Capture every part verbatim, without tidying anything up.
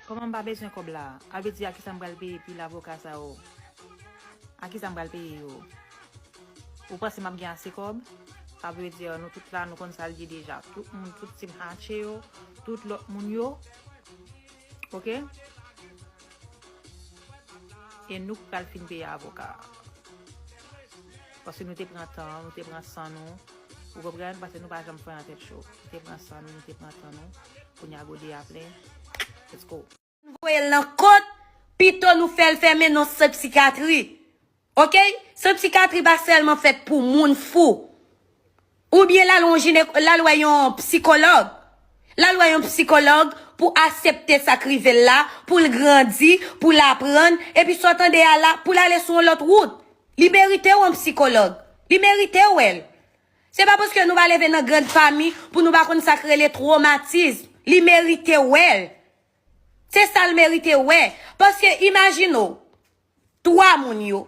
Kòman m pa bezwen kòb la? A vle di a kisa m pral peye pil avoka sa yo? A kisa m pral peye yo? Ou panse m ap gen ase kòb? Sa vle di nou tout la, nou konn sa l ye deja. Tout moun, tout team Hatchè yo, tout lòt moun yo. Oke? E nou k pral fin peye avoka. Paske nou te pran tan, nou te pran san nou. Ou konprann? Paske nou pa janm fè an tèt cho. Nou te pran san nou, nou te pran tan nou. Kounye a gode a plen. Let's go. Voye l nan kot, pito nou fè l fèmen nan sant psikatri. Oke? Sant psikatri pa sèlman fèt pou moun fou. Oubyen l al wè yon jine-, l al wè yon psikològ. L al wè yon psikològ pou aksepte sa k rive l la, pou l grandi, pou l aprann, epi sa w tande a la, pou l ale sou yon lòt wout. Li merite w yon psikològ. Li merite w wè l. Se pa paske nou pa leve nan grann fanmi pou nou pa konn sa k rele twomatizm. Li merite wè l. Se sa l merite wè. Paske imajine w, twa moun yo.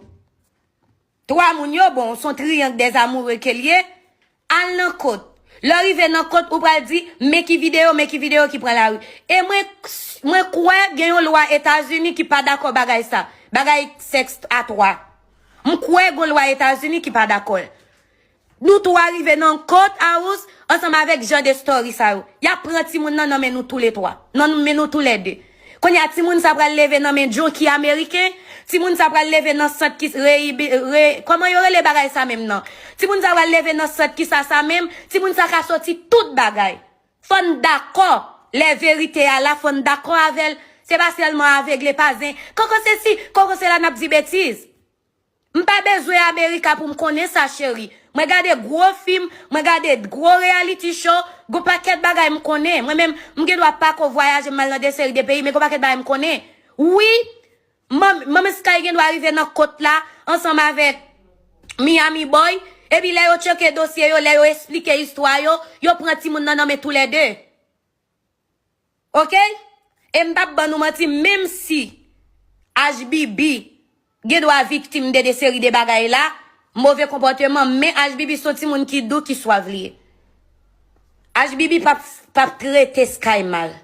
Twa moun yo, bon, se yon triyang dèzamoure ke l ye. Al nan kot. Lè w rive nan kot, ou pral di, men ki videyo, men ki videyo ki pran lari. E mwen, mwen kwè gen yon lwa Etazini ki pa dakò bagay sa. Bagay sèks a twa. M kwè gen yon lwa Etazini ki pa dakò l. Nou twa rive nan kot house ansanm avèk jan de story sa yo. Y ap pran timoun nan nan men nou toulètwa. Nan men nou toulède. Kounye a, timoun sa pral leve nan men junkie ameriken. Timoun sa pral leve nan sant ki reyibi-, re-, kòman yo rele bagay sa menm nan? Timoun sa pral leve nan sant ki sa sa menm? Timoun sa ka soti tout bagay. Fò n dakò. Lè verite a la, fò n dakò avè l. Se pa sèlman avegle pa zen. Kòkò se si, kòkò se la n ap di betiz. M pa bezwen Amerika pou m konnen sa, cheri. Mwen gade gwo fim, mwen gade gwo reality show, gon pakèt bagay m konnen. Mwen menm, m gen dwa pa ko vwayaje, m al nan de seri de peyi, men gon pakèt bagay m konnen. Wi, manm, manman Sky gen dwa rive nan kot la, ansanm avèk Miami Boy, epi lè yo tcheke dosye yo, lè yo esplike istwa yo, yo pran timoun nan nan men toulède. Oke? E m p ap ban nou manti, menm si H B B gen dwa viktim de, de seri de bagay la, move konpòteman, men H B B se yon timoun ki dou, ki swav li ye. H B B p ap, p ap trete Sky mal.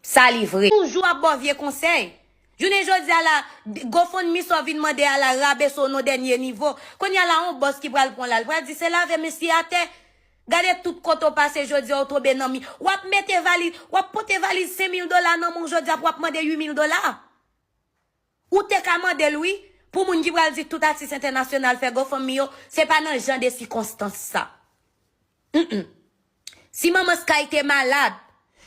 Sa li vre. Toujou ap ba w vye konsèy. Jounen jodi a la, GoFundMe sa w vin mande a la, rabese w nan dènye nivo. Kounye a la, yon bòs ki pral pran w la, l pral di se lave mesye atè. Gade tout kote w pase jodi a, w tonbe nan mi. W ap mete valiz, w ap pote valiz senk mil dola nan men w jodi a pou w ap mande uit mil dola. Ou te ka mande l wi, pou moun ki pral di tout atis entènasyonal fè GoFundMe yo, se pa nan jan de sikonstans sa. Mm-mm. Si manman Sky te malad,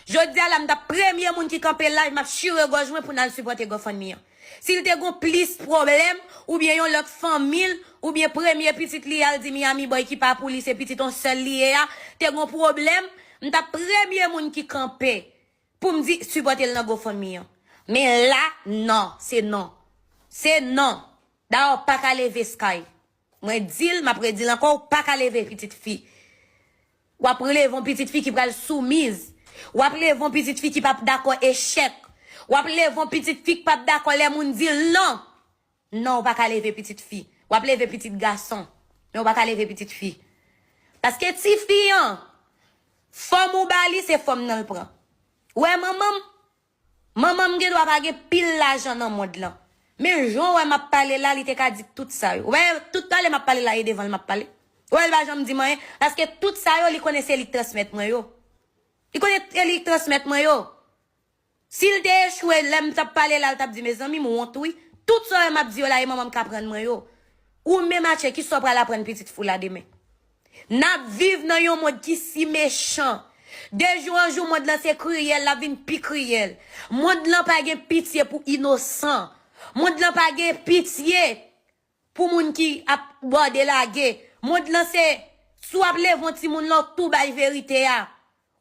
jodi a la m t ap premye moun ki kanpe live, m ap chire gòj mwen pou n al sipòte GoFundMe an. Si l te gon plis pwoblèm, oubyen yon lòt fanmi l, oubyen premye pitit li a, l di Miami Boy ki pa pou li, se pitit yon sèl li ye a, te gon pwoblèm, m t ap premye moun ki kanpe pou m di sipòte l nan GoFundMe an. Men la, non, se non. Se non. Dayè, w pa ka leve Sky. Mwen di l, m ap redi l ankò, w pa ka leve pitit fi. W ap leve yon pitit fi ki pral soumiz. W ap leve yon pitit fi ki p ap dakò echèk. W ap leve yon pitit fi ki p ap dakò lè moun di l non. Non, w pa ka leve pitit fi. W ap leve pitit gason. Men w pa ka leve pitit fi. Paske tifi an, fòm ou ba li, se fòm nan l pran. Ou wè manman m? Manman m gen dwa pa gen pil lajan nan mond lan. Men jan w wè m ap pale la, li te ka di tout sa yo. Ou wè, tout talè m ap pale la, e devan l m ap pale. Ou wè, l pa janm di m anyen, paske tout sa yo, li konnen se li k transmèt mwen yo. Li konnen se li k transmèt mwen yo. Si l te echwe, lè m t ap pale la, l t ap di, mezanmi, m wont wi. Tout sa w wè m ap di yo la, e manman m k aprann mwen yo. Ou menm, Atchè, kisa w pral aprann pitit fi w la demen? N ap viv nan yon mond ki si mechan. De jou an jou, mond lan se kriyèl, l ap vin pi kriyèl. Mond lan pa gen pitye pou inosan. Mond lan pa gen pitye pou moun ki ap bòde lage. Mond lan se, si w ap leve yon timoun la, w tou bay verite a.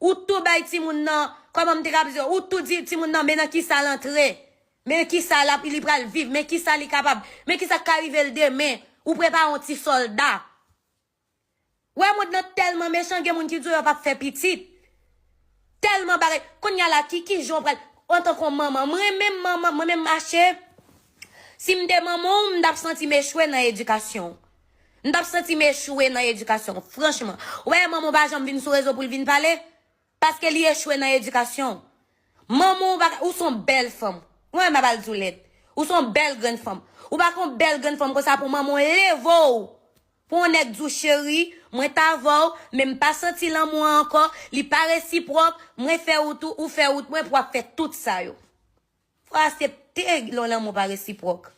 Ou tou bay timoun nan, kòman m te ka di w, ou tou di timoun nan, men nan kisa l antre. Men kisa l ap, li pral viv, men kisa li kapab, men kisa k ka rive l demen. Ou prepare yon ti sòlda. Wè, mond lan tèlman mechan, gen moun ki di w yo p ap fè pitit. Tèlman bagay. Kounye a la, ki, ki jan w pral, antanke yon manman, mwen menm manman, mwen menm Atchè, si m te manman w, m t ap santi m echwe nan edikasyon w. M t ap santi m echwe nan edikasyon w, franchman. Ou wè, manman w pa janm vin sou rezo pou l vin pale, paske li echwe nan edikasyon w. Manman w pa ka, ou se yon bèl fanm. Mwen, m ap al di w lèd. Ou se yon bèl grenn fanm. Ou pa ka yon bèl grenn fanm konsa pou manman w leve w. Pou yon nèg di w, cheri, mwen t avè w, men m pa santi lanmou an ankò, li pa resipwòk, mwen fè wout ou, ou fè wout mwen, pou w ap fè tout sa yo. Fò w aksepte lè lanmou pa resipwòk.